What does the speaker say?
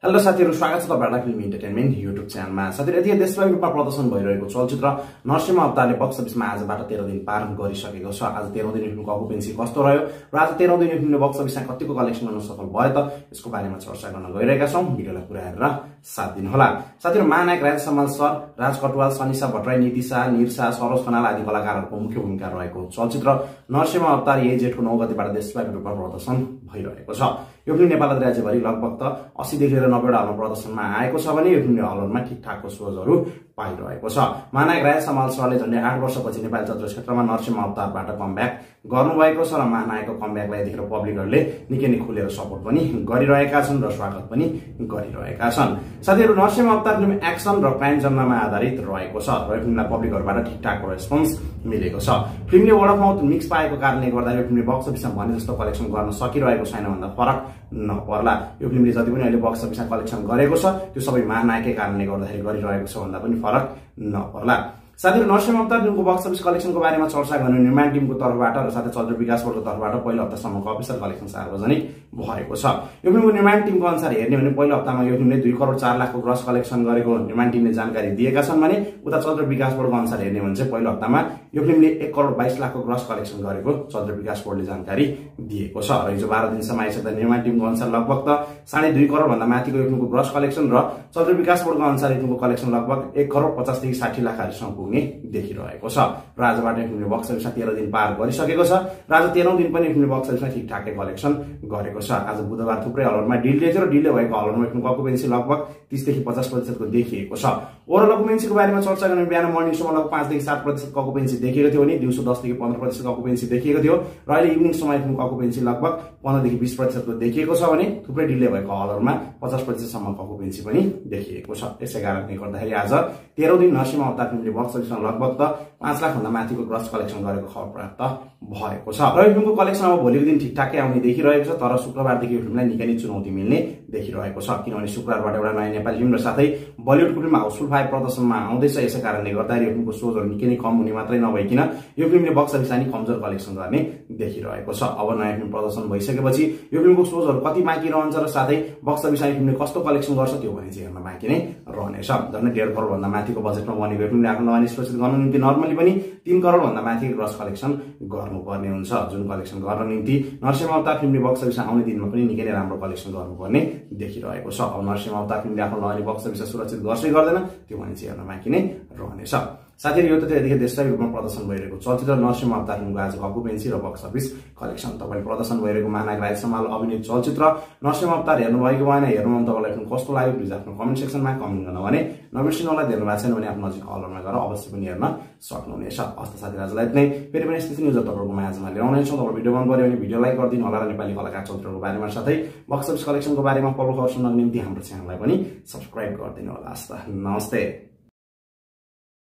Hello साथीहरु, स्वागत छ तपाईहरुलाई फिल्म इन्टरटेनमेन्ट युट्युब च्यानलमा। साथीहरु, यति देशव्यापी रूपमा प्रदर्शन भइरहेको चलचित्र नरसिंह अवतारले बक्स अफिसमा आजबाट 13 दिन पार गरिसकेको छ। आज 13 दिन फिल्मको अकुपेन्सी कस्तो रह्यो र आज 13 दिन फिल्मले बक्स अफिसमा कतिको कलेक्सन गर्न सफल भयो त यसको बारेमा चर्चा गर्न गइरहेका छौं। भिडियोलाई पुरा हेरेर साथ दिनुहोला। साथीहरु, महानायक राज समाल सर, राज कटवाल, सनिसा भट्टराई, नीति शाह, निरसा, सरोज खनाल आदि कलाकारहरूको मुख्य भूमिका रहेको चलचित्र नरसिंह अवतार यही जेठको 9 गतेबाट देशव्यापी रूपमा प्रदर्शन भइरहेको छ। यो फिल्म नेपाल राज्यभरि लगभग 80 देखि 90 वटा हलमा प्रदर्शनमा आएको छ भने यो फिल्मले हलमा ठिकठाकको सोजहरू पाइरहेको छ। महानायक राज समाल सरले झन्डै 8 वर्षपछि नेपाली चलचित्र क्षेत्रमा नरसिंह अवतारबाट कमब्याक गर्नुभएको छ र महानायकको कमब्याकलाई देखेर पब्लिकहरूले निकै नै खुलेर सपोर्ट पनि गरिरहेका छन् र स्वागत पनि गरिरहेका छन्। साथीहरु, नरसिंह अवतार फिल्म एक्सन र क्राइम जन्ममा आधारित रहेको छ र यो फिल्मलाई पब्लिकहरूबाट ठिकठाकको रेस्पोन्स मिलेको छ। फिल्मले वर्ड अफ माउथ मिक्स पाएको कारणले गर्दा यो फिल्मले बक्स अफिसमा भने जस्तो कलेक्सन गर्न सकिरहेको छैन भन्दा फरक नपर्ला। यो फिल्मले जति पनि अहिले बक्स अफिसमा कलेक्सन गरेको छ त्यो सबै महानायककै कारणले गर्दाखेरि गरिरहेको छ भन्दा पनि फरक नपर्ला। साथीहरु, नरसिंह अवतार फिल्मको बक्स अफिस कलेक्सनको बारेमा चर्चा गर्ने निर्माण टिमको तर्फबाट र साथै चलचित्र विकास बोर्डको तर्फबाट पहिलो हप्तासम्मको अफिसियल कलेक्सन सार्वजनिक भएको छ। यो फिल्मको निर्माण टिमको अनुसार हेर्ने भने पहिलो हप्तामा यो फिल्मले 2 करोड 4 लाखको ग्रस कलेक्सन गरेको निर्माण टिमले जानकारी दिएका छन् भने उता चलचित्र विकास बोर्डको अनुसार हेर्ने भने चाहिँ पहिलो हप्तामा यो फिल्मले 1 करोड 22 लाखको ग्रस कलेक्सन गरेको चलचित्र विकास बोर्डले जानकारी दिएको छ र हिजो 12 दिनसम्म आइसक्दा निर्माण टिमको अनुसार लगभग 2.5 करोड भन्दा माथिको यो फिल्मको ग्रस कलेक्सन र चलचित्र विकास बोर्डको अनुसार यो फिल्मको कलेक्सन लगभग 1 करोड 50 देखि 60 लाखहरुसम्म पुग्ने देखिरहेको छ र आजबाट यो फिल्मले बक्स अफिसमा 13 दिन पार गरिसकेको छ र आज 13औं दिन पनि यो फिल्मले बक्स अफिसमा ठिकठाकै कलेक्सन गरेको छ। आज बुधबार थुप्रै हलहरुमा डिले थियो र डिले भएको हलहरुमा यो फिल्मको अकुपेन्सी लगभग 30 देखि 50% को देखिएको छ। ओभरअल अकुपेन्सीको बारेमा चर्चा गर्ने बिहान मर्निङ शोमा लगभग 5 देखि 7% को अकुपेन्सी देखिएको थियो भने दिउँसो 10 देखि 15% को अकुपेन्सी देखिएको थियो र अहिले इभिनिङ समय फिल्मको अकुपेन्सी लगभग 15 देखि 20% को देखिएको छ भने थुप्रै डिले भएको हलहरुमा 50% सम्मको अकुपेन्सी पनि देखिएको छ। यसै कारणले गर्दाखेरि आज 13औं दिन नरसिंह अवतार फिल्मले बक्स अफिसमा लगभग 5 लाख भन्दा माथिको ग्रस कलेक्सन गरेको खबर प्राप्त भएको छ र यो फिल्मको कलेक्सन अब भोलिको दिन ठिकठाकै आउने देखिरहेको छ। तर शुक्रबारदेखि यो फिल्मलाई निकै नै चुनौती मिल्ने देखिरहेको छ किनभने शुक्रबारबाट एउटा नयाँ नेपाली फिल्म र साथै बलिउडको फिल्म हाउसफुल 5 प्रदर्शनमा आउँदैछ। यसै कारणले गर्दा यो फिल्मको सोजहरू निकै नै कम हुने मात्रै नभइकिन यो फिल्मले बक्स अफिसमा नि कमजोर कलेक्सन गर्ने देखिरहेको छ। अब नयाँ फिल्म प्रदर्शन भइसकेपछि यो फिल्मको सोजहरू कति बाँकी रहन्छ र साथै बक्स अफिसमा यो फिल्मले कस्तो कलेक्सन गर्छ त्यो भने चाहिँ हेर्न बाँकी नै रहनेछ। झन्डै 1.5 करोड भन्दा माथिको बजेटमा बनेको यो फिल्मले आफ्नो लगानी सुरक्षित गर्नु निम्ति नर्मली पनि 3 करोड भन्दा माथि ग्रस कलेक्सन गर्नुपर्ने हुन्छ, जुन कलेक्सन गर्न निम्ति नरसिंह अवतार फिल्मले बक्स अफिसमा आउने दिनमा पनि निकै नै राम्रो कलेक्सन गर्नुपर्ने देखिरहेको छ। अब नरसिंह अवतार फिल्मले आफ्नो लगानी बक्स अफिसमा सुरक्षित गर्छै गर्दैन त्यो भने चाहिँ हेर्न बाँकी नै रहनेछ। साथीहरु, यो त यतिखेर देशव्यापी रूपमा प्रदर्शन भइरहेको चलचित्र नरसिंह अवतार फिल्मको आजको अकुपेन्सी र बक्स अफिस कलेक्सन। तपाईले प्रदर्शन भइरहेको महानायक राज समाल अभिनीत चलचित्र नरसिंह अवतार हेर्नु भएको भएन, हेर्नु तपाईलाई फिल्म कस्तो लाग्यो प्लिज आफ्नो कमेन्ट सेक्सनमा कमेन्ट गर्न भने नबिर्सिनुहोला। हेर्नु भएको छैन भने आफ्नो नजिक हलमा गएर अवश्य पनि हेर्न सक्नुहुनेछ। हस्त साथी आजलाई यति नै। फेरि पनि यस्तै न्युज तपाईहरुको माझमा लिएर आउने छौं। तपाईले भिडियो मन पर्यो भने भिडियो लाइक गरिदिनु होला र नेपाली कलाकार चलचित्रको बारेमा साथै बक्स अफिस कलेक्सनको बारेमा पल्लो खबर सुन्न निम्ति हाम्रो च्यानललाई पनि सब्स्क्राइब गरिदिनु होला। हस्त नमस्ते।